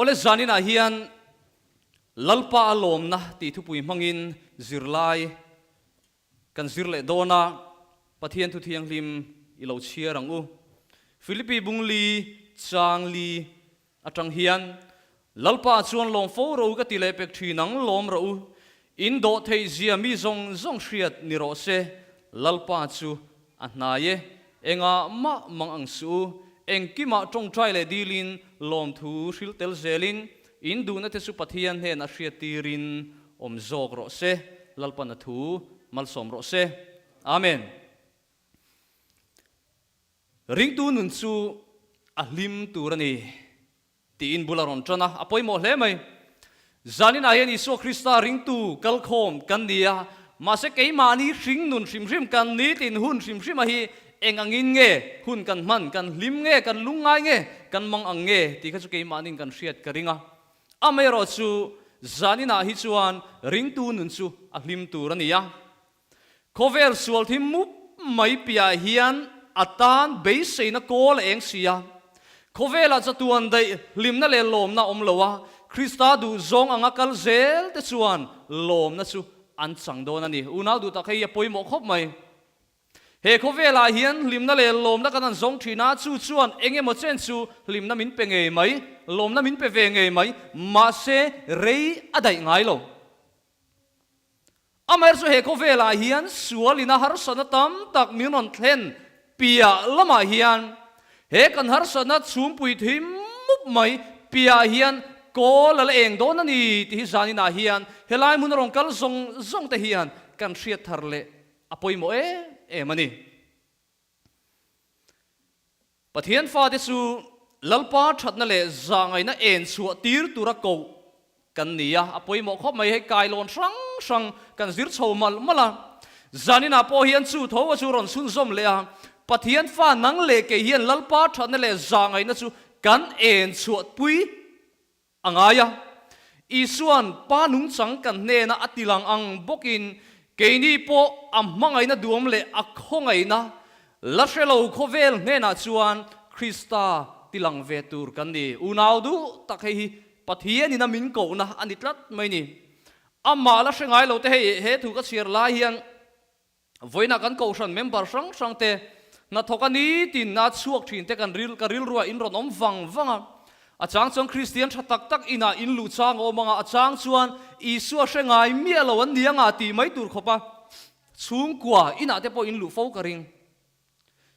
Awle zaninah hian Lalpa a lawmna tih thupui hmangin zirlai kan zir leh dawn a, Pathian thu thianghlim i lo chhiar ang u. Philippi bungli chang li atang hian Lalpa chuan lawm fo ro ka ti leh pek thin ang lawm rawh u, in dawh theih zia mi zawng zawng hriat ni rawh se, Lalpa chu a hnai e, engah mah mang ang suh u, engkimah tawngtai leh dilin lawmthu hrilh tel zelin in duhna te chu Pathian hnenah hriat tirin awm zawk rawh se, Lalpan a thu malsawm rawh se. Amen. Ringtu nun chu a hlim tur a ni. Tiin bul a rawn ṭan a, a pawimawh hle mai. Zaninah hian Isua Krista ringtu kalkhawm kan ni a, mahse keimahni hring nun hrim hrim kan ni tin hun hrim hrima hi eng angin nge hun kan hman, kan hlim nge, kan lungngai nge, kan mang ang nge tih kha chu keimahniin kan hriat ka ring a. Amaherawhchu zaninah hi chuan ringtu nun chu a hlim tur a ni a. Khawvel sual thim mup mai piahah hian a tan beiseina kawl a eng si a. Khawvelah chatuan daih hlimna leh lawmna a awm lo a, Krista duhzawng anga kal zel te chuan lawmna chu an chang dawn a ni. Unau duh tak hei a pawimawh khawp mai. He khawvelah hian hlimna leh lawmna kan han zawng thin a, chu chuan eng emaw chen chu hlimna min pe ngei mai, lawmna min pe ve ngei mai, mahse rei a daih ngai lo. Amaherawhchu he khawvelah hian sualin a harsatna tam tak min rawn thlen piah lamah hian he kan harsatna chhumpui thim mup mai piah hian kawl a la eng dawn a ni tih hi zaninah hian helai hmun a rawn kal zawng zawng te hian kan hriat thar leh a pawimawh em em a ni. Pathian fate chu Lalpa thatna leh zahngaihna en chhuah tir tura koh kan ni a, a pawimawh khawp mai. Hei kailawn hrang hrang kan zir chho malh malh a, zaninah pawh hian chu tho a chu rawn chhunzawm leh a, Pathian fa nang leh kei hian Lalpa thatna leh zahngaihna chu kan en chhuah pui a ngai a. Isua'n Pa nungchang kan hnena a tilang ang bawkin keini pawh a hmangaihna duam leh a khawngaihna la hre lo khawvel hnenah chuan Krista tilang ve tur kan ni. Unau duh tak hei hi Pathianin a min kohna a ni tlat mai ni. Amah la hre ngai lo te hei he thu ka chhiar lai hian Vawiinah kan kohhran member hrang hrang te hnathawk a ni tin a chhuak thin te kan ril ka rilruah in rawn awm vang vang a. A chang chuan Kristian tha tak tak inah in luh chang a awm ang a, a chang chuan Isua hre ngai miah lo an ni anga tih mai tur khawp a chhungkua inah te pawh in luh fo ka ring.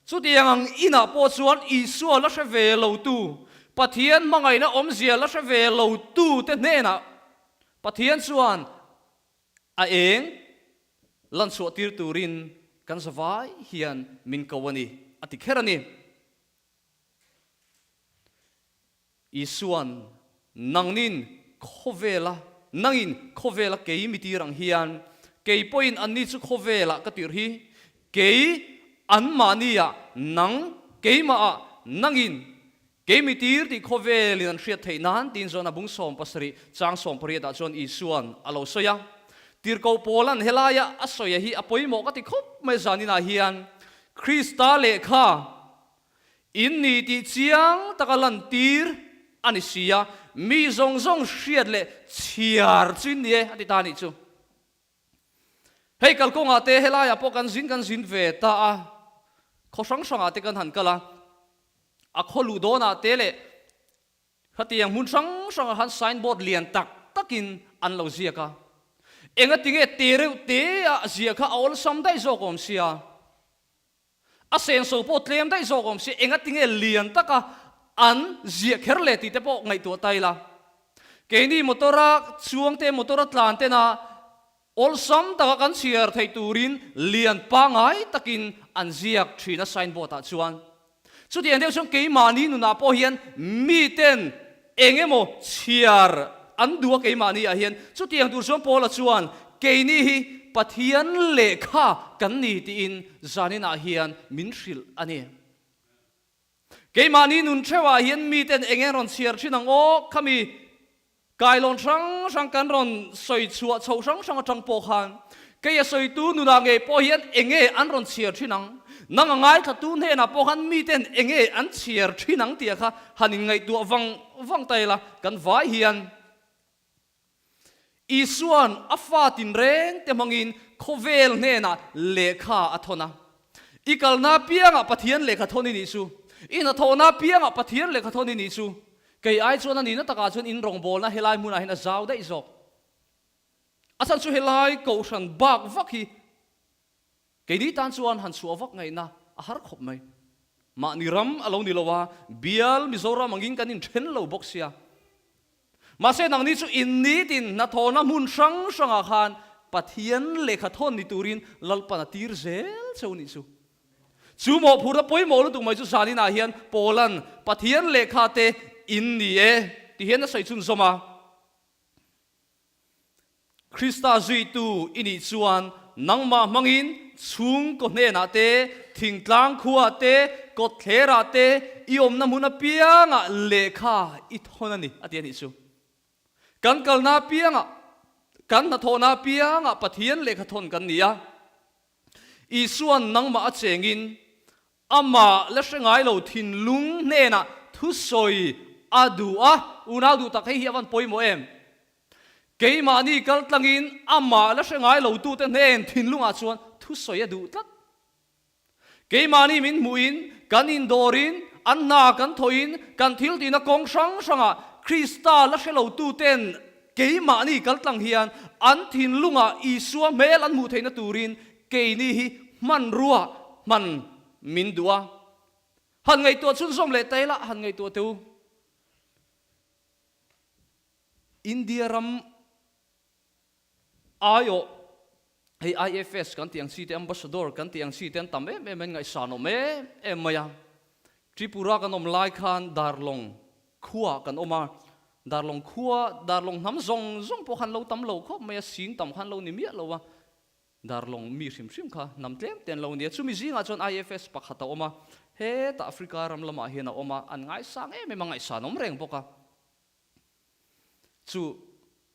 Chutiang ang inah pawh chuan Isua la hre ve lo tu, Pathian hmangaihna awmzia la hre ve lo tu te hnenah Pathian chuan A eng lan chhuah tir turin kan zavai hian min ko a ni, a ti kher a ni. Isua'n, Nangnin khawvela, nangin khawvela kei mi tir ang hian, kei pawhin anni chu khawvelah ka tirh hi, kei anmahniah nang keimahah nangin Kei mi tir tih khawvelin an hriat theih nan tiin Jona bung 70 chang 18 ah chuan Isua'n a lo sawi a. Tirhkoh Paula'n helaia a sawi a hi a pawimawh ka ti khawp mai zaninah hian Krista lehkha in ni tih chiang taka lan tir a ni si a, mi zawng zawng hriat leh chhiar chu in ni e a ti ta a nih chu. Hei kalkawngah te helaiah pawh kan zin kan zin ve ta a, khaw hrang hrangah te kan han kal a, a khaw luh dawnah te leh khatiang hmun hrang hrangah khan sign board lian tak takin an lo ziak a, engatinge te reuh te a ziah kha a awlsam daih zawk awm sia, a senso pawh tlem daih zawk awm sia, engatinge lian taka an ziah kher leh tih te pawh ngaihtuah ta ila. Keini motor-a chuang te, motor-a tlan tena awlsam taka kan chhiar theih turin lian pangngai takin an ziak thin a signboard-ah chuan. Chutiang deuh chuan keimahni nunah pawh hian miten eng emaw chhiar an duh a keimahni ah hian chutiang tur chuan Paula chuan keini hi Pathian lehkha kan ni tiin zaninah hian min hrilh a ni. Keimahni nun theuhah hian miten eng eng rawn chhiar thin ang aw? Khami kailawn hrang hrang kan rawn sawi chhuah chhoh hrang hrang atang pawh khan kei a sawitu nunah ngei pawh hian eng nge an rawn chhiar thin ang? Nang a ngaithlatu hnenah pawh khan miten enge an chhiar thin ang tih kha han inngaihtuah vang vang ta ila, kan vai hian Isua'n a fa tinreng te hmangin khawvel hnenah lehkha a thawn a. I kalna apiangah Pathian lehkha thawn i nih chu. I hnathawhna apiangah Pathian lehkha thawn i nih chu. Kei ai chuan a nihna takah chuan in rawngbawlna helai hmunah hian a zau daih zawk. A chhan chu helai kohhran bak vak hi Keini tan chuan han chhuah vak ngaihna a har khawp mai. Mahni ram a lo ni lo a, bial Mizoram angin kan inthen lo bawk sia. Mahse nangni chu innitin hnathawhna hmun hrang hrangah khan Pathian lehkha thawn ni turin Lalpan a tir zel cheu nih chu. Chu mawhphurhna pawimawh lutuk mai chu zaninah hian Paulan Pathian lehkha te in ni e ti hian a sawi chhunzawm a. Krista zuitu i nih chuan nangmah hmangin chhungkaw hnenah te, thingtlang khuaah te, kawtthlerah te, i awmna hmun apiangah lehkha i thawn a ni, a ti a nih chu. Kan kalna apiangah, kan hnathawhna apiangah Pathian lehkha thawn kan ni a. Isua'n nangmah a chengin Amah la hre ngai lo thinlung hnenah thusawi a duh a, unau duh tak hei hi a van pawimawh em? Keimahni kal tlangin amah la hre ngai lo tute hnen thinlungah chuan thusawi a duh tlat. Keimahni min hmuhin, kan indawrin, an hna kan thawhin, kan thil tihna kawng hrang hrangah Krista la hre lo tuten keimahni kal tlang hian an thinlungah Isua hmel an hmuh theihna turin Keini hi hmanrua hman min duh a, han ngaihtuah chhunzawm leh ta ila, han ngaihtuah teh u. India ram aiawh hei IFS kan tih ang chi te, Ambassador kan tih ang chi te an tam em em a, an ngaihsan awm em em mai a. Tripura kan awm lai khan Darlong khua kan awm a, Darlong khua, Darlong hnam zawng zawng pawh khan lo tam lo khawp mai a, sing tam khan lo ni miah lo a. Darlawng mi hrim hrim kha hnam tlem te an lo nia. Chumi zingah chuan IFS pakhat a awm a, hetah Africa ram lamah hian a awm a, an ngaisang em em a, ngaihsan awm reng bawk a. Chu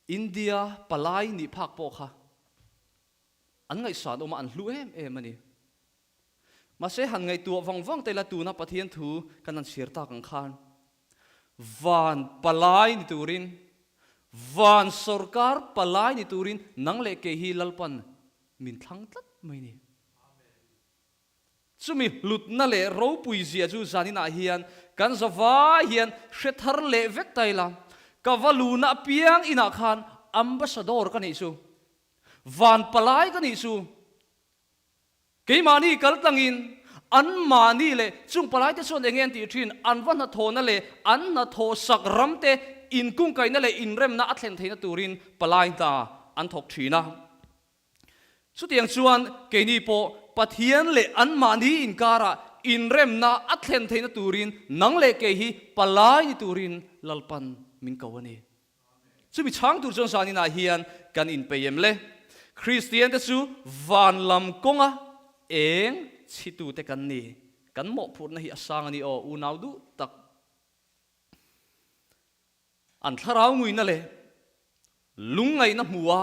India palai nih phak pawh kha an ngaihsan awm a, an hlu em em a ni. Mahse han ngaihtuah vang vang te ila tuna Pathian thu kan han chhiar tak ang khan van palai ni turin, van sawrkar palai ni turin nang leh kei hi Lalpan min thlang tlat mai ni. Chumi hlutna leh ropui zia chu zaninah hian kan zavai hian hre thar leh vek ta ila, ka va luna apiang inah khan ambassador ka nih chu, van palai ka nih chu, Keimahni kal tlangin anmahni leh chung palaite chuan enge an tih thin, an va hnathawhna leh an hnathawh sak ramte inkungkaihna leh inremna a thlen theihna turin palai hna an thawk thin a. Chutiang chuan keini pawh Pathian leh anmahni inkarah inremna a thlen theihna turin nang leh kei hi palai ni turin Lalpan min ko a ni. Chumi chhang tur chuan zaninah hian kan inpei em le? Kristiante chu van lam kawnga eng chhitute kan ni. Kan mawhphurhna hi a sang a ni aw, unau duh tak. An thlarau nguina leh lungngaihna hmua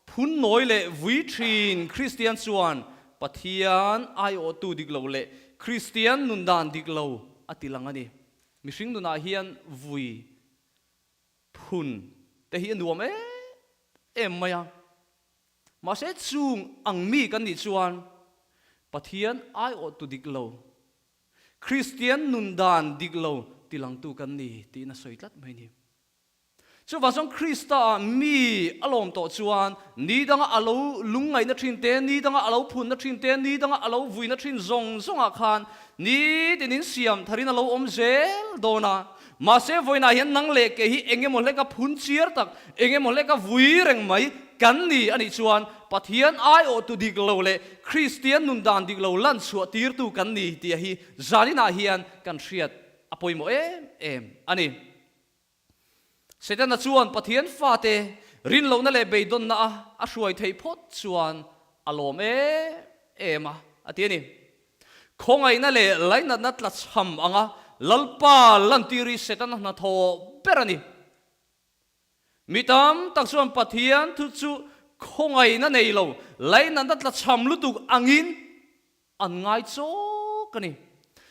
phunnawi leh vui thin Kristian chuan Pathian aiawhtu dik lo leh Kristian nundan dik lo a ti lang a ni. Mihring nunah hian vui Phun te hi a nuam em em mai a, mahse chung ang mi kan nih chuan Pathian aiawhtu dik lo, Kristian nun dan dik lo tilangtu kan ni tiin a sawi tlat mai a ni. Chuvang chuan Krista-ah mi a lawm tawh chuan ni danga a lo lungngaihna thin te, ni danga a lo phunna thin te, ni danga a lo vuina thin zawng zawngah khan nitinin siam tharin a lo awm zel dawn a. Mahse vawiinah hian nang leh kei hi eng emaw hleka phun chiar tak, eng emaw hleka vui reng mai kan ni a nih chuan Pathian aiawhtu dik lo leh Kristian nun dan dik lo lan chhuah tirtu kan ni tih hi zaninah hian kan hriat a pawimawh em em a ni. Setana chuan Pathian fate rinlohna leh beidawnna a a hruai theih phawt chuan a lawm em em a, a ti a ni. Khawngaihna leh lainatna tlachham anga Lalpa lantir hi Setana hnathawh ber a ni. Mi tam tak chuan Pathian thu chu khawngaihna nei lo, lainatna tlachham lutuk angin. An ngai chawk a ni.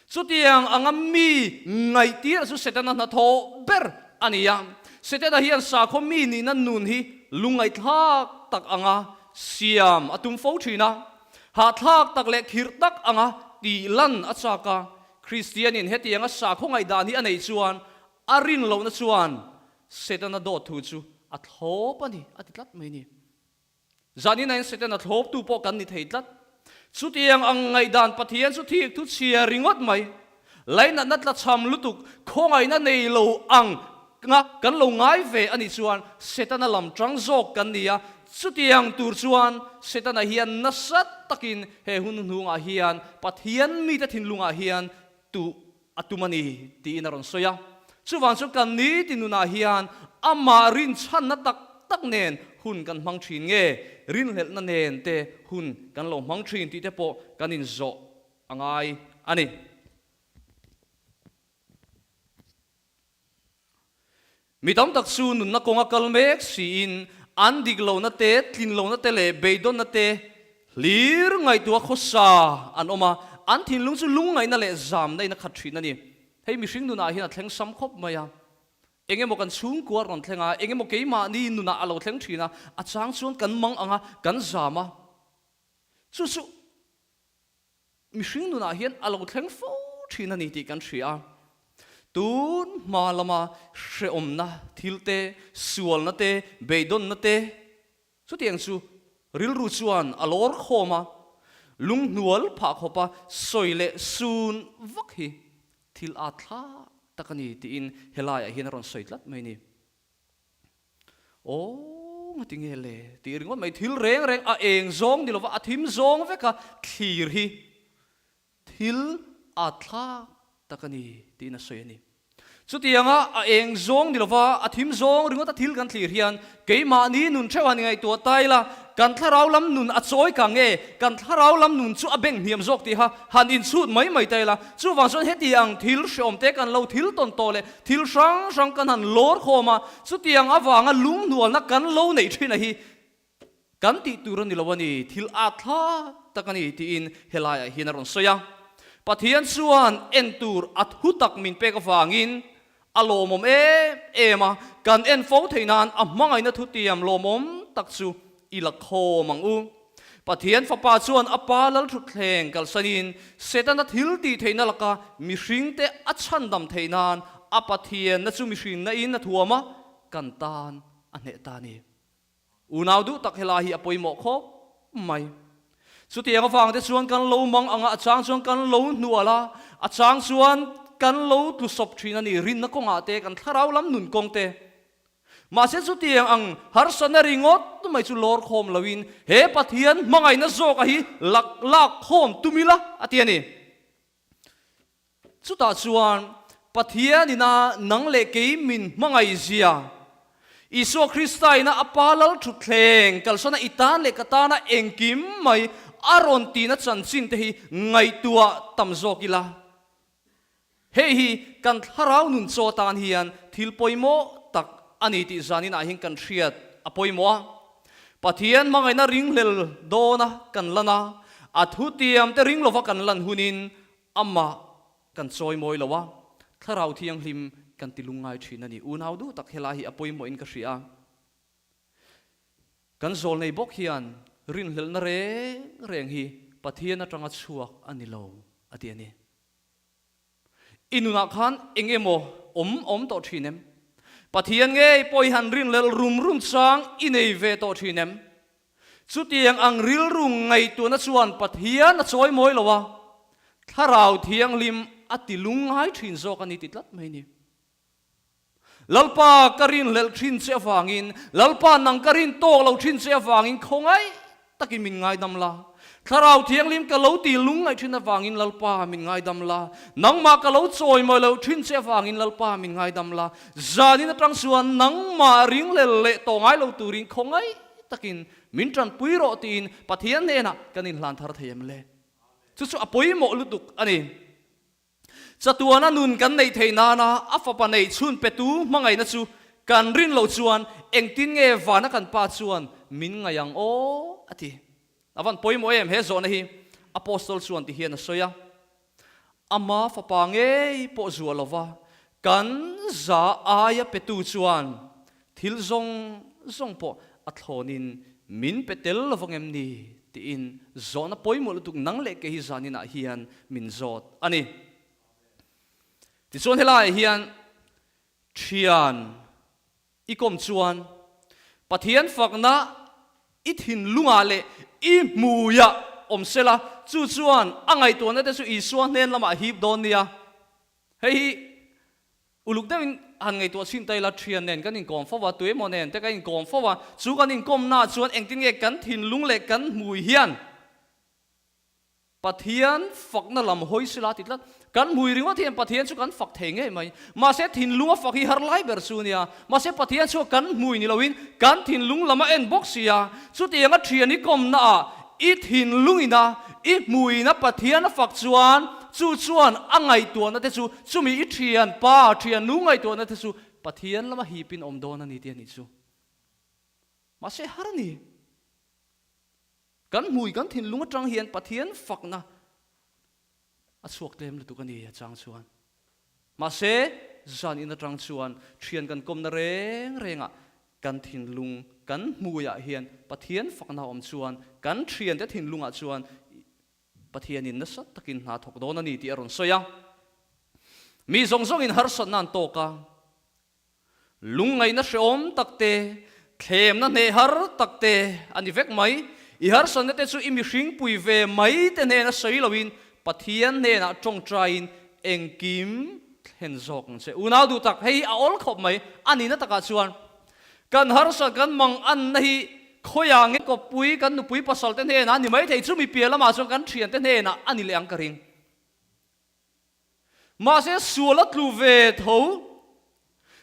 Chutiang anga mi ngaihtir chu Setana hnathawh ber a ni a. Setana hian sakhaw mi nihna nun hi lungngaihthlak tak anga siam a tum fo thin a. Hahthlak tak leh khirh tak anga tih lan a chak a. Kristianin hetianga sakhaw ngaihdan hi a neih chuan a rin lohna chuan Setana dawt thu chu a thlawp a ni, a ti tlat mai a ni. Zanin ain Setana thlawptu pawh kan ni thei tlat. Chutiang ang ngaihdan Pathian chu thik thu chhia ringawt mai. Lainatna tlachham lutuk, khawngaihna nei lo ang nga kan lo ngai ve a nih chuan Setana lam tang zawk kan ni a. Chutiang tur chuan Setana hian nasa takin he hun hnungah hian Pathian mite thinlungah hian tuh a tum a ni tiin a rawn sawi a. Chuvang chu kan ni ti nunah hian amah rinchhanna tak tak nen hun kan hmang thin nge, rinhlelhna nen te hun kan lo hmang thin tih te pawh kan inzawh a ngai a ni. Mi tam tak chu nunna kawnga kal mek siin an dik lohna te, tlin lohna te leh beidawnna te hlir ngaihtuah khawsa an awm a, an thinlung chu lungngaihna leh zamna in a khat thin a ni. Hei mihring nunah hian a thleng sam khawp mai a, eng emaw kan chhungkua a rawn thleng a, eng emaw keimahni nunah a lo thleng thin a, a chang chuan kan mang ang a, kan zam a, chu chu Mihring nunah hian a lo thleng fo thin a ni tih kan hria a. Tun hma lama hrehawmna thil te, sualna te, beidawnna te, chutiang chu rilru chuan a lawr khawm a, lunghnual phah khawpa sawi leh sun vak hi thil at thlak tak a ni tiin helaiah hian a rawn sawi tlat mai a ni. Aw nga ti nge le tih ringawt mai thil reng reng a eng zawng ni lova a thim zawng vek a thlir hi thil a thlak tak a ni tiin a sawi a ni. Chutianga a eng zawng ni lova a thim zawng ringawt a thil kan thlir hian keimahni nun theuh han ngaihtuah ta ila kan thlarau lam nun a chawi ka nge kan thlarau lam nun chu a beng hniam zawk tiha han inchhut mai mai ta ila chuvang chuan heti ang thil hreawm te kan lo thil tawn tawh leh Thil hrang hrang kan han lawr khawm a, chutiang avanga lunghnualna kan lo neih thin a hi kan tih tur a ni lo a ni, thil at thlak tak a ni tiin helaiah hian a rawn sawi a. Pathian chuan en tur a thu tak min pek avangin a lawmawm em em a, kan en fo theih nan a hmangaihna thutiam lawmawm tak chu I la khawm ang u. Pathian Fapa chuan a Pa Lalthutthleng kalsanin Setana thil tih theihna laka mihringte a chhandam theih nan a Pathianna chu mihrinna in a thuam a, kan tan a hneh ta a ni. Unau duh tak helai hi a pawimawh khawp mai. Chutiang avangte chuan kan lo mang ang a, a chang chuan kan lo hnual a, a chang chuan kan lo tlusawp thin a ni. Rinna kawngah te, kan thlarau lam nun kawng te, Mahse chutiang ang harsatna ringawt mai chu lawr khawm loin he Pathian hmangaihna zawka hi lak lak khawm tum ila a ti a ni. Chutah chuan Pathian ina nang leh kei min hmangaih zia, Isua Krista ina a Pa lal thutthleng kalsana i tan leh ka tana engkim mai a rawn tihna chanchin te hi ngaihtuah tam zawk ila. Hei hi kan thlarau nun chaw atan hian thil pawimawh tak a ni tih zaninah hian kan hriat a pawimawh a. Pathian hmangaihna ringhlel dawna kan lan a, a thutiamte ring lova kan lan hunin amah kan chawimawi lo a, thlarau thianghlim kan ti lungngai thin a ni. Unau duh tak helai hi a pawimawhin ka hria a. Kan zawl nei bawk hian rinhlelhna reng reng hi Pathian atanga chhuak a ni lo a ti a ni. I nunah khan eng emaw awm awm tawh thin em? Pathian ngei pawh i han rinhlelh rum rum chang i nei ve tawh thin em? Chutiang ang rilru ngaihtuahna chuan Pathian a chawi mawi lo a, Thlarau Thianghlim a ti lungngai thin zawk a ni ti tlat mai ni. Lalpa ka rinhlelh thin che avangin, Lalpa nang ka rin tawk lo thin che avangin khawngaih takin min ngaidam la. Thlarau Thianghlim ka lo ti lungngaih thin avangin Lalpa min ngaidam la. Nangmah ka lo chawimawi lo thin che avangin Lalpa min ngaidam la. Zanin atang chuan nangmah ringlel leh tawh ngai lo turin khawngaih takin min tanpui rawh tiin Pathian hnenah kan inhlan thar thei em le? Chu chu a pawimawh lutuk a ni. Chatuana nun kan neih theih nana a fapa neih chhun petu hmangaihna chu kan rin loh chuan engtin nge vana kan pa chuan min ngaih ang aw? a ti. A van pawimawh em he zawhna hi. Apostle chuan ti hian a sawi a, Ama fapa ngei pawh zuah lova kan za aia petu chuan thil zawng zawng pawh a thlawnin min pe tel lovang em ni? tiin zawhna pawimawh lutuk nang leh kei hi zaninah hian min zawt a ni. Tichuan helaiah hian thian I kawm chuan Pathian fakna i thinlungah leh i hmuiah awm sela, chu chuan a ngaihtuahna te chu Isua hnen lamah a hip dawn nia. Hei hi uluk deuhin han ngaihtuah chhin ta ila, thian nen kan inkawm fo a, tuemaw nen te kan inkawm fo a, chu kan inkawmnaah chuan engtin nge kan thinlung leh kan hmui hian Pathian fakna lam hawi sila ti tlat. Kan hmui ringawt hian Pathian chu kan fak thei ngei mai. Mahse thinlung a fak hi har lai ber chu nia. Mahse Pathian chu kan hmui ni loin kan thinlung lam a en bawk sia. Chutianga thian i kawmna ah i thinlung ina i hmuina Pathian a fak chuan chu chuan a ngaihtuahna te chu chumi i thian pa thian nu ngaihtuahna te chu Pathian lama hipin awm dawn a ni tih a nih chu. Mahse har a ni. Kan hmui kan thinlung atang hian Pathian fakna a chhuak tlem lutuk a ni a chang chuan. Mahse, zan in atang chuan thian kan kawmna reng rengah kan thinlung kan hmuiah hian Pathian fakna a awm chuan kan thiante thinlungah chuan Pathianin nasa takin hna thawk dawn a ni tih a rawn sawi a. Mi zawng zawngin harsatna an tawk a. Lungngaihna hrehawm tak te, thlemna hneh har tak te a ni vek mai. I harsatna te chu i mihring pui ve mai te hnena sawi loin Pathian hnenah tawngtaiin engkim thlen zawk ang che. Unau duh tak, hei hi a awl khawp mai. A nihna takah chuan kan harsat kan mang anna hi khawiah nge kawppui kan nupui pasal te hnenah a ni maithei chu mi piah lamah chuan kan thiante hnenah a ni leh ang ka ring. Mahse sual a tlu ve tho,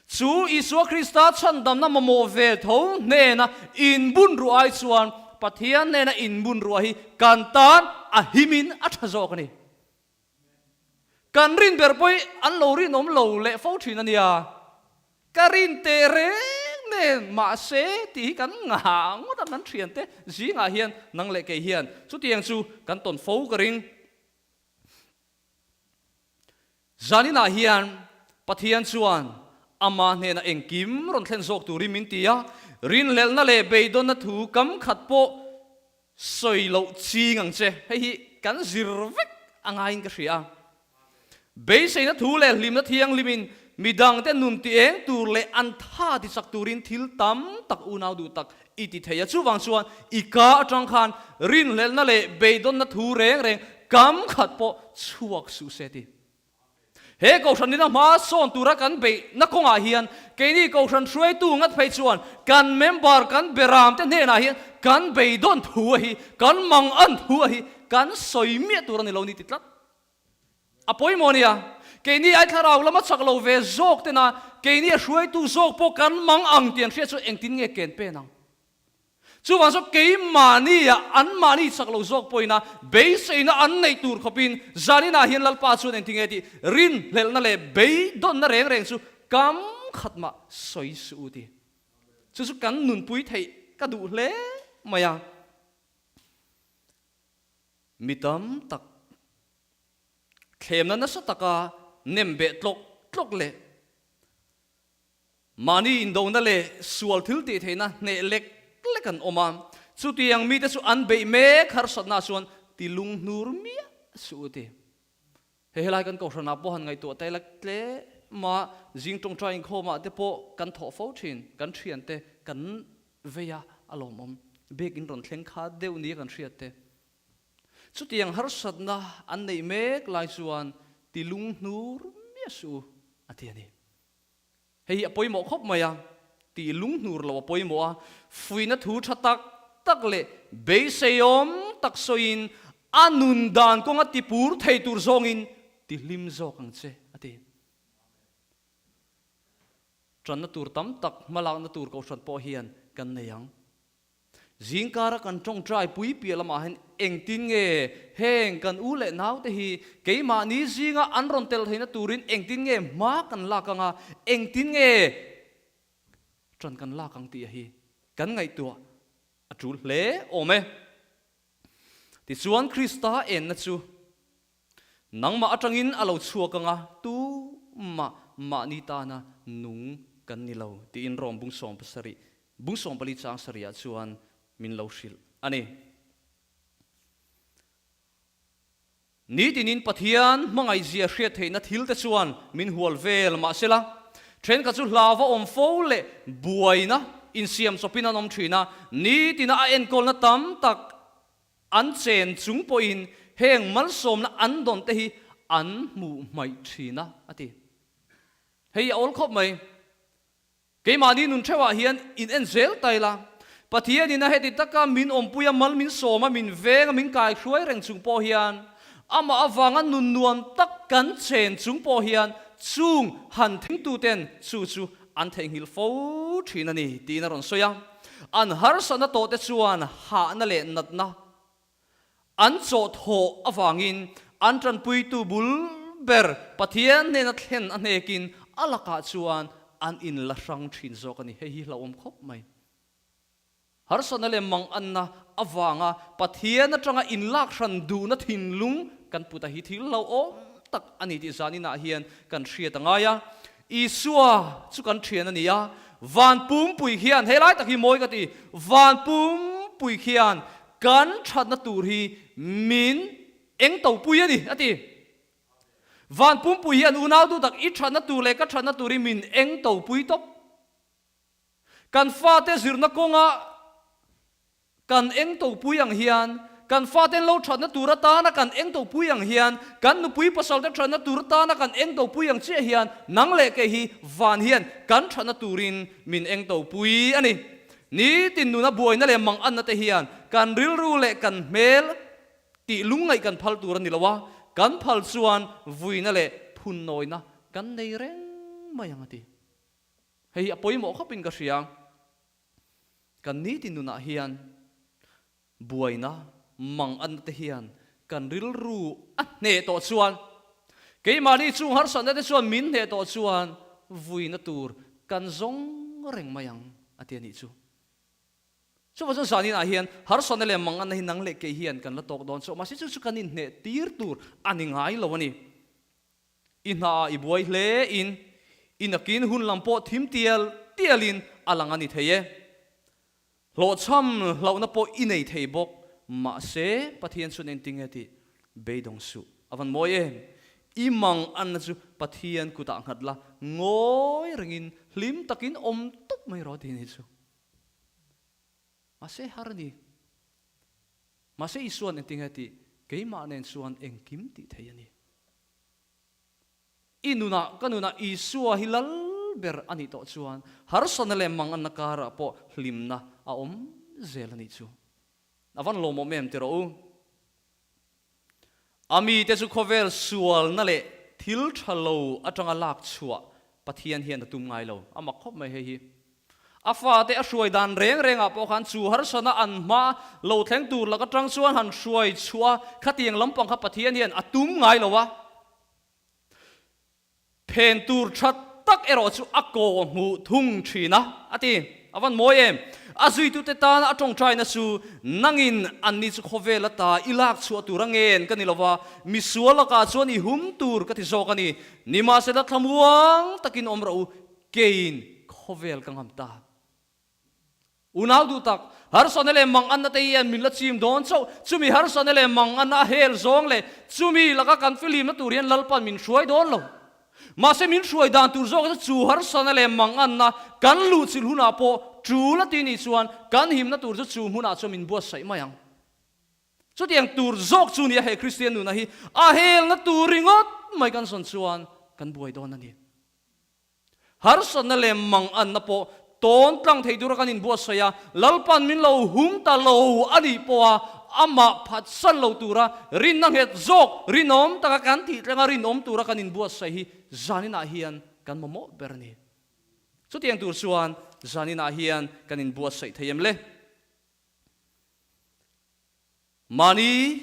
chu Isua Krista chhandamna mamawh ve tho hnena inbun ruah ai chuan Pathian hnena inbun ruah hi kan tan a himin a tha zawk a ni. Kan rin ber pawh hi an lo rinawm lo leh fo thin a nia. Ka rin teh reng nen mahse tih hi kan ngah ngawt a, kan thiante zingah hian nang leh kei hian chutiang chu kan tawn fo ka ring. Zaninah hian Pathian chuan Ama hnena engkim rawn thlen zawk turin min ti a, rinhlelhna leh beidawnna thu kam khat pawh sawi loh ching ang che. Hei hi kan zir vek a ngaiin ka hria a. Beiseina thu leh hlimna thianghlimin midangte nun ti eng tur leh an tha ti chak turin thil tam tak unau duh tak i ti thei a. Chuvang chuan i ka atang khan rinhlelhna leh beidawnna thu reng reng kam khat pawh chhuak suh se ti. He Kohhran nina hma sawn tura kan beihna kawngah hian keini Kohhran hruaitu ngat phei chuan kan member kan beram te hnenah hian kan beidawn thu a hi, kan mang an thu a hi kan sawi miah tur a ni lo ni ti tlat. A pawimawh nia, keini ai thlarau lama chak lo ve zawk tena keini a hruaitu zawk pawh kan mang ang tih an hriat chu engtin nge ken pen ang? Chuvang chu keimahnia anmahni chak lo zawk pawhina beiseina an neih tur khawpin zaninah hian Lalpa chuan engtin nge tih rinhlelhna leh beidawnna reng reng chu kam khat mah sawi suh u ti. Chu chu kan nunpui theih ka duh hle mai a. Mi tam tak thlemna nasa taka nem beh tlawk tlawk leh mahni indona leh sual thil tih theihna hneh lek lek an awm a. Chutiang mite chu an beih mek harsatna chuan ti lunghnur miah suh u ti. Hei helai kan Kohhranah pawh han ngaihtuah ta ila tlema zing tawngtai inkhawmah te pawh kan thawh fo thin, kan thiante kan vei a, a lawmawm bik in rawn thleng kha deuh nia kan hriat te. Chutiang harsatna an neih mek lai chuan ti lunghnur miah suh u a ti a ni. Hei hi a pawimawh khawp mai a, tih lunghnur lo a pawimawh a, fuihna thu tha tak tak leh beiseiawm tak sawiin a nun dan kawnga tipur thei tur zawngin ti hlim zawk ang che, a ti. Tanna tur tam tak hmalakna tur kohhran pawh hian kan nei ang. Zingkara kan tawngtai pui piah lamah hian engtin nge heng kan u leh naute hi keimahni zinga an rawn tel theihna turin engtin nge hma kan lak ang a, engtin nge ṭan kan lak ang tih hi kan ngaihtuah a ṭul hle awm e. Tichuan Krista enna chu nangmah atangin a lo chhuak ang a, tumah mahni tana nung kan ni lo tiin Rom bung 70, bung 14 chang sarihah chuan min lo hrilh a ni. Nitinin Pathian hmangaihzia hriat theihna thil te chuan min hual vel mahsela, thenkhat chu hlauva awm fo leh buaina insiam chawpin an awm thin a, nitina a enkawlna tam tak an chen chung pawhin heng malsawmna an dawn te hi an hmuh hmaih thin a, a ti. Hei a awl khawp mai. Keimahni nun theuhah hian in en zel ta ila, Pathianin a heti taka min awmpui a, mal min sawm a, min veng a, min kai hruai reng chung pawh hian, amah avanga nun nuam tak kan chen chung pawh hian chung han thengtuten chu chu an theihnghilh fo thin a ni, tiin a rawn sawi a. An harsatna tawhte chuan hahna leh natna An chawhthawh avangin an tanpuitu bul ber Pathian hnena thlen a hnekin a lakah chuan an inla hrang thin zawk a ni. Hei hi hlauhawm khawp mai. Harsatna leh manganna avanga Pathian atanga inlak hran duhna thinlung kan put a hi thil hlauhawm tak a ni tih zaninah hian kan hriat a ngai a. Isua chu kan thian a ni a, van pumpui khian, helai tak hi mawi ka ti, van pumpui khian Kan thatna tur hi min eng to pui a ni, a ti. Van pumpui hian unau duh tak i thatna tur leh ka thatna tur hi min eng to pui tawp. Kan fate zirna kawnga kan eng to pui ang hian, kan faten lo thatna tur atana kan eng to pui ang hian, kan nupui pasalte thatna tur atana kan eng to pui ang chiah hian nang leh kei hi van hian kan thatna turin min eng to pui a ni. Nitin nuna buaina leh manganna te hian kan rilru leh kan hmel tih lungngaih kan phal tur a ni lo a, kan phal chuan vuina leh phunnawina kan nei reng mai ang a ti. Hei hi a pawimawh khawpin ka hria. Kan nitin nunah hian Buaina manganna te hian kan rilru a hneh tawh chuan, keimahni chung harsatna te chuan min hneh tawh chuan vuina tur kan zawng reng mai ang a ti a nih chu. Chuvang chuan zaninah hian harsatna leh manganna hi nang leh kei hian kan la tawk dawn chauh, mahse chu chu kan inhneh tir tur a ni ngai lo a ni. I hnaah i buai hle in, i nakin hun lam pawh thim tial tialin a lang a ni thei e. Hlawhchham hlauhna pawh i nei thei bawk, mahse Pathian chuan engtinge tih beidawng suh. A van mawi em? I mang anna chu Pathian kutah nghat la, ngawi rengin hlim takin awm tawp mai rawh tih ni chu. Mahse har a ni. Mahse Isua'n engtinge tih keimah nen chuan engkim tih thei a ni. I nunah, ka nunah Isua hi lal ber a nih tawh chuan harsatna leh manganna karah pawh hlimna a awm zel a nih chu. A van lawmawm em ti rawh u. A mite chu khawvel sualna leh thil tha lo atanga lak chhuah Pathian hian a tum ngai lo. A mak khawp mai hei hi. A fate a hruai dan reng rengah pawh khan chu harsatna an hma lo thleng tur lak atang chuan han hruai chhuah a, khatiang lampang kha Pathian hian a tum ngai lo a. Phen tur tha tak erawh chu a kaw hmuh thung thin a, a ti. A van mawi em? A zuitute tana a tawngtaina chu, Nangin anni chu khawvel ata i lak chhuah tur a ngen ka ni lo va, misual lakah chuan i hum tur ka ti zawk a ni. Nimahsela thlamuang takin awm rawh u, keiin khawvel ka ngam ta. Unau duh tak, harsatna leh manganna te hian min la chim dawn chauh. Chumi harsatna leh manganna a hel zawng leh chumi laka kan filimna tur hian Lalpan min hruai dawn lo. Mahse min hruai dan tur zawk chu chu harsatna leh manganna kan luhchilh hunah pawh tul a ti nih chuan kan himna tur chu chu hmunah chuan min buatsaih mai ang. Chutiang tur zawk chu nia he Kristian nuna hi a helna tur ringawt mai kan sawn chuan kan buai dawn a ni. Harsatna leh manganna pawh tawn tlang thei tura kan inbuatsaih a, Lalpan min lo hum ta lo a nih pawha amah phatsan lo tura rinna nghet zawk rinawm taka kan tih tlenga rinawm tura kan inbuatsaih hi zaninah hian kan mamawh ber a ni. Chutiang tur chuan zaninah hian kan inbuatsaih thei em le? Mahni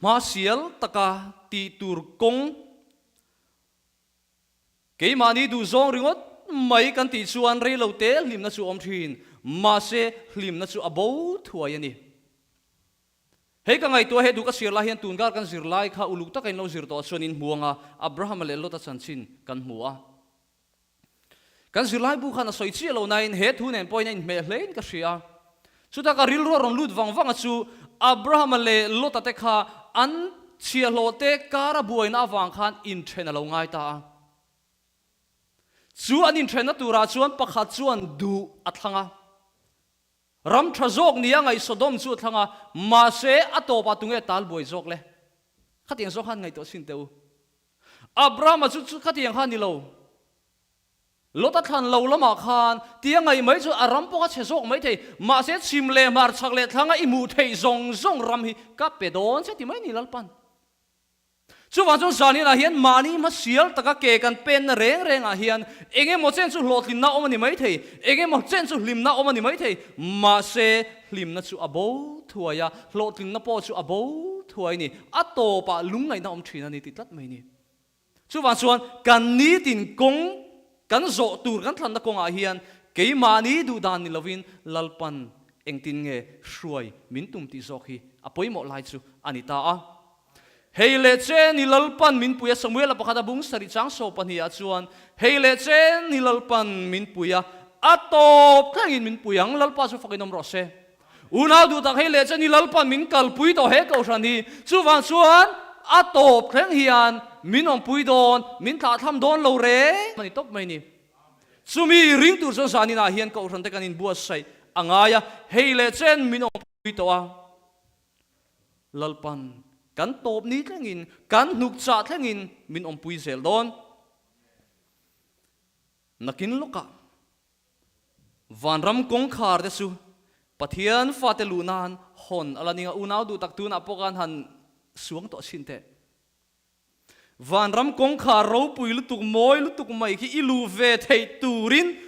hmasial taka tih tur kawng Keimahni duhzawng ringawt mai kan tih chuan rei lo te hlimna chu awm thin, mahse hlimna chu a bo thuai a ni. Hei ka ngaihtuah he duh ka chhiar lai hian tun kar kan zir lai kha uluk taka in lo zir tawh chuan in hmu anga Abrahama leh Lota chanchin kan hmu a. Kan zirlaibu khan a sawi chiah lo nain he thu nen pawhin a inhmeh hlein ka hria. Chutah ka rilru a rawn lut vang vang a chu Abrahama leh Lota te kha an chhiahhlawh te kara buaina avang khan inthen a lo ngai ta a. Chu an inthenna turah chuan pakhat chuan duh a thlang a. Ram tha zawk nia ngaih Sodom chu a thlang a, mahse a tawpah tunge tal buai zawk le? Khatiang zawk khan ngaihtuah chhin teh u. Abrahama chu chu khatiang kha a ni lo. Lota thlan lo lamah khan tia ngaih mai chu a ram pawh kha chhe zawk mai thei, mahse chhim leh hmar chhak leh thlanga i hmuh theih zawng zawng ram hi ka pe dawn che ti mai ni Lalpan. Chuvang chuan zaninah hian mahni hmasial taka ke kan penna reng rengah hian eng emaw chen chu hlawhtlinna awm a ni maithei, eng emaw chen chu hlimna awm a ni maithei, mahse hlimna chu a bo thuai a, hlawhtlinna pawh chu a bo thuai a ni, a tawpah lungngaihna awm thin a ni ti tlat mai ni. Chuvang chuan kan nitin kawng kan zawh tur kan thlanna kawngah hian keimahni duhdan ni lovin Lalpan engtin nge hruai min tum tih zawk hi a pawimawh lai chu a ni ta a. Hei leh chen i Lalpan min pui a, Samuela pakhat a bung sarih chang saw pahnihah chuan, Hei leh chen i Lalpan min pui a, a tawp thlengin min pui ang, Lalpa chu fakin awm rawh se. Unau duh tak hei leh chen i Lalpan min kalpui tawh he kohhran hi, chuvang chuan a tawp thleng hian min awmpui dawn, min thlahthlam dawn lo reng a ni tawp mai ni. Chumi ring tur chuan zaninah hian kohhran te kan inbuatsaih a ngai a, hei leh chen min awmpui tawh a. Lalpan kan tawp ni thlengin, kan hnuk chah thlengin min awmpui zel dawn. Nakin lawkah vanram kawngkhar te chu Pathian fate luh nan hawn a la ning a, unau duh tak tunah pawh khan han suang tawh chin teh. Vanram kawngkhar ropui lutuk, mawi lutuk mai khi i luh ve theih turin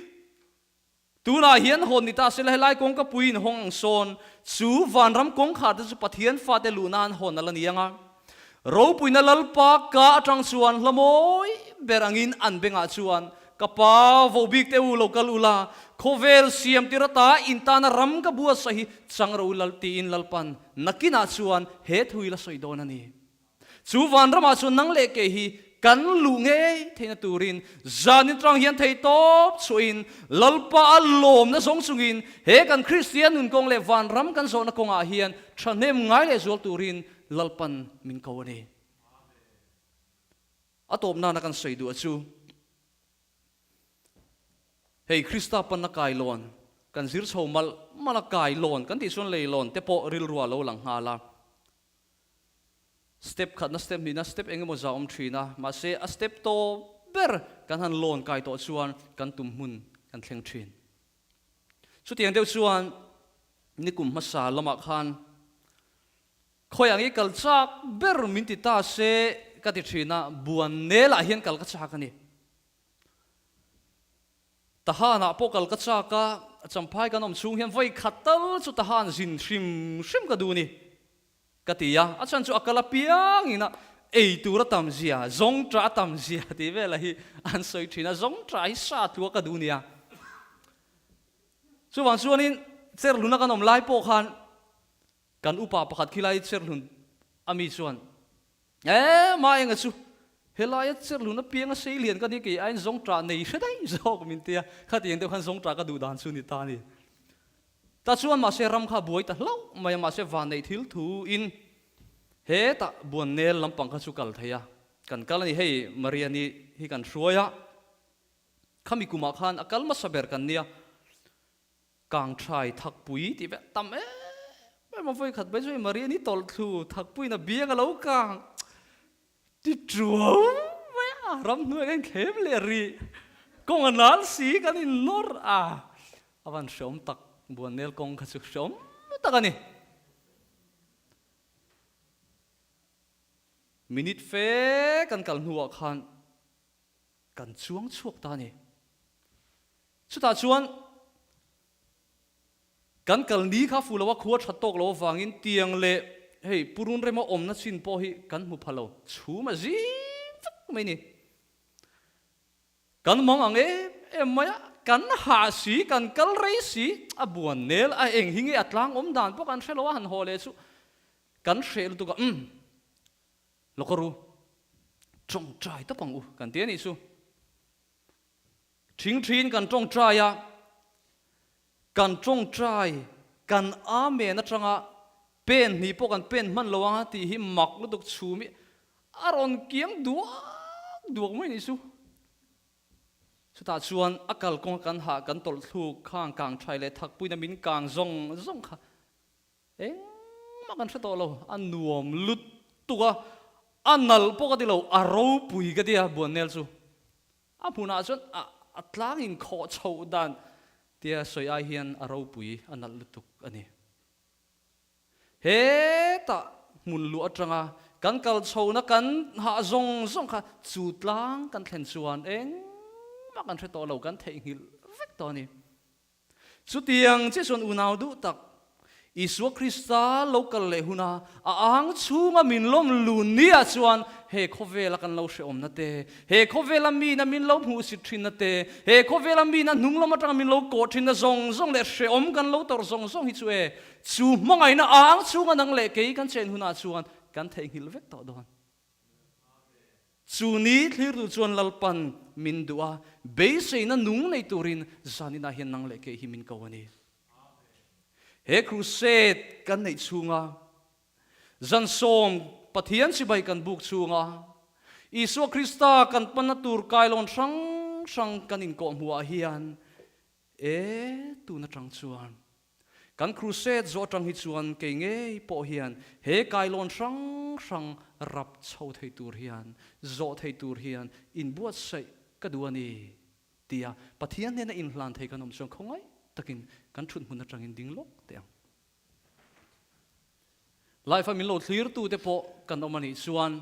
Tunah hian hawn ni ta sela helai kawngka pui in hawng ang sawn, chu vanram kawngkhar te chu Pathian fate luh nan hawn a la ni ang a. Ropuina Lalpa ka atang chuan hla mawi ber angin an bengah chuan, Ka pa vo bik te u lo kal ula, khawvel siam tir ata in tana ram ka buatsaih hi chang ro lal tiin Lalpan nakinah chuan he thu hi la sawi dawn a ni. Chu vanramah chuan nang leh kei hi kan luh ngei theihna turin zanin tang hian thei tawp chhuahin Lalpa a lawmna zawng chungin he kan Kristian nun kawng leh vanram kan zawhna kawngah hian thahnem ngai leh zual turin Lalpan min ko a ni. A tawp nana kan sawi duh a chu hei Krista panna kailawn kan zir chho malh malh a, kailawn kan tih chuan leilawn te pawh rilru a lo lang nghal a. Step khatna step hnihna step eng emaw za awm thin a, mahse a step tawp ber kan han lawn kai tawh chuan kan tum hmun kan thleng thin. Chutiang deuh chuan nikum hmasa lamah khan khawi ang i kal chak ber min ti ta se ka ti thin a, buan nelah hian kal ka chak a ni. Tahanah pawh kal ka chak a, Champhai kan awm chhung hian vawi khat tal chu Tahan zin hrim hrim ka duh ni ka ti a, a chhan chu a kal apiangin a ei tur a tam zia, zawng ṭah a tam zia tih velah hi an sawi ṭhin a, zawng ṭah hi sa tlua ka duh nia. Chuvang chuanin Cherhluna kan awm lai pawh khan Kan upa pakhat khilai cherhlun a mi chuan, E, Maenga chu helaia cherhlun apianga sei lian ka ni kei aiin zawngṭah nei hre daih zawk min tia, khatiang deuh khan zawngṭah ka duh dan chu ni ta a ni. Ta chuan mahse ram kha a buai ta hlauh mai a, mahse vanneih thil thuin hetah Buannel lampang kha chu kal thei a, kan kal a ni, hei Mariani hi kan hruai a, khami kumah khan a kal hmasa ber kan nia, Kangthai thakpui tih vel tam em em a vawi khat mai chu hei Mariani tawlh thlu thakpuiin a biang a lo kang ti tuau mai a, ramhnuai kan inthlem leh rih, kawng a nal si kan innawr a, a van hreawm tak Buannel kawng kha chu hreawm tak a ni. Minute fe kan kal hnuah khan kan chuang chhuak ta a ni. Chutah chuan kan kal ni kha fuh lo a, khua that tawk lo avangin tiang leh hei purun rema awmna chin pawh hi kan hmu pha lo, chhum a zim vek mai ni. Kan mang ang em em mai a, kan hah si, kan kal rei si, a buan nel a eng hi nge a tlang awm dan pawh kan hre lo a han haw leh chu. Kan hreh lutuk a, umm, lawk a ru, tawngtai tawp ang u kan ti a nih chu. Thingthiin kan tawngtai a, kan tawngtai kan Amen atanga pen hnih pawh kan pen hman lo ang a tih hi mak lutuk chhum hi a rawn kiang duak duak mai nih chu. Chutah chuan a kalkawng a kan hah kan tawlh thluk khang kang thai leh thakpuina min kang zawng zawng kha Engmah kan hre tawh lo, a nuam lutuk a, a nalh pawh ka ti lo, a ropui ka ti a Buannel chu. A hmunah chuan a a tlang inkhawh chhoh dan tia sawi ai hian a ropui, a nalh lutuk a ni. Hetah hmun luh atanga kan kal chhohna kan hah zawng zawng kha chu tlang kan thlen chuan engmah kan hre tawh lo, kan theihnghilh vek tawh a ni. Chutiang che chuan unau duh tak, Isua Krista lo kal leh huna a ang chhunga min lawm lun nia chuan he khawvela kan lo hrehawmna te, he khawvela mina min lo hmuhsit thinna te, he khawvela mina hnung lam atanga min lo kawh thinna zawng zawng leh hrehawm kan lo tawrh zawng zawng hi chu e, chu hmangaihna ang chhunga nang leh kei kan chen hunah chuan kan theihnghilh vek tawh dawn. Chu ni thlirtu chuan Lalpan min duh a, beiseina nung nei turin zaninah hian nang leh kei hi min ko a ni. He crusade kan neih chhunga zan sawm Pathian chibai kan buk chhunga Isua Krista kan panna tur kailawn hrang hrang kan inkawhhmuhah hian e tun atang chuan Kan crusade zawh atang hi chuan kei ngei pawh hian he kailawn hrang hrang rap chho thei tur hian, zawh thei tur hian inbuatsaih ka duh a ni tia Pathian hnena inhlan thei kan awm chuan khawngaih takin kan thut hmun atangin ding lawk teh ang. Life a min lo thlirtute pawh kan awm a nih chuan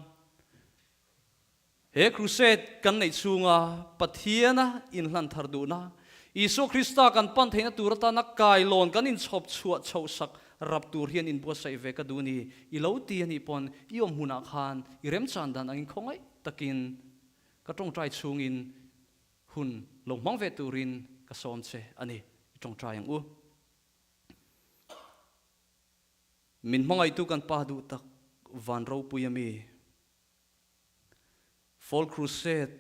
He crusade kan neih chhunga Pathiana inhlan thar duhna, Isua Krista kan pan theihna tur atana kailawn kan inchhawp chhuah chhohsak rap tur hian inbuatsaih ve ka duh ni. I lo ti a nih pawn i awm hmunah khan i remchan dan angin khawngaih takin ka tawngtai chhungin hun lo hmang ve turin ka sawm che a ni. I tawngtai ang u. Min hmangaihtu kan Pa duh tak van ropui a mi. Fall Crusade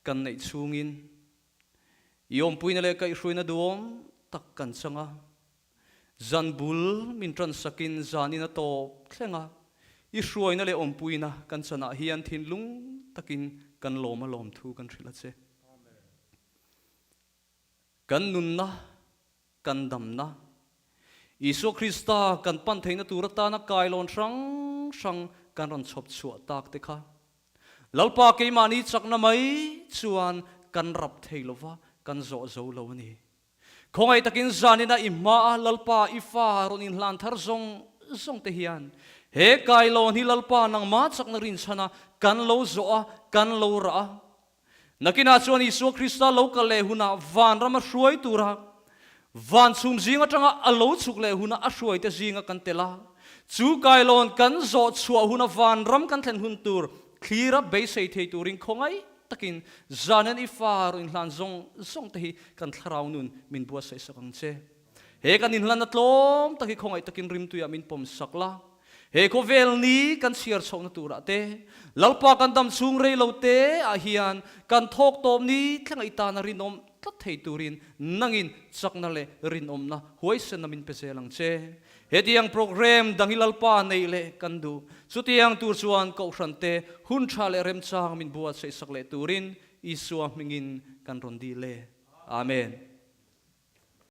kan neih chhungin i awmpuina leh kaihhruaina duhawm tak kan chang a. Zan bul min tansakin zanin a tawp thleng a, i hruaina leh awmpuina kan chanah hian thinlung takin kan lawm a lawmthu kan hrilh a che. Kan nunna kan damna, Isua Krista kan pan theihna tur atana kailawn hrang hrang kan rawn chhawp chhuah tak te kha Lalpa keimahni chakna mai chuan kan rap thei lova, kan zawh zo lo a ni. Khawngaih takin zanina i hmaa Lalpa i fa rawn inhlan thar zawng zawng te hian he kailawn hi Lalpa nangmah chakna rinchhana kan lo zawh a, kan lo rah a, Nakinah chuan Isua Krista lo kal leh hunah vanram a hruai tura van chhum zing atanga a lo chhuk leh huna a hruaite zinga kan tel a, chu kailawn kan zawh chhuah huna vanram kan thlen hun tur thlira beisei thei turin khawngaih takin zanin i fa rawn inhlan zawng zawng te hi kan thlarau nun min buatsaih sak ang che. He kan inhlanna tlawm tak hi khawngaih takin rimtuiah min pawm sak la. He khawvel ni kan chhiar chhohna turah te, Lalpa kan dam chhung rei lo te ah hian kan thawk tawp ni thlenga i tana rinawm tlat thei turin nangin chakna leh rinawmna huaisenna min pe zel ang che. Hetiang program dang hi Lalpa neih leh kan duh. Chutiang tur chuan Kohhran te hun tha leh remchang min buatsaih sak leh turin Isua hmingin kan rawn dil e. Amen.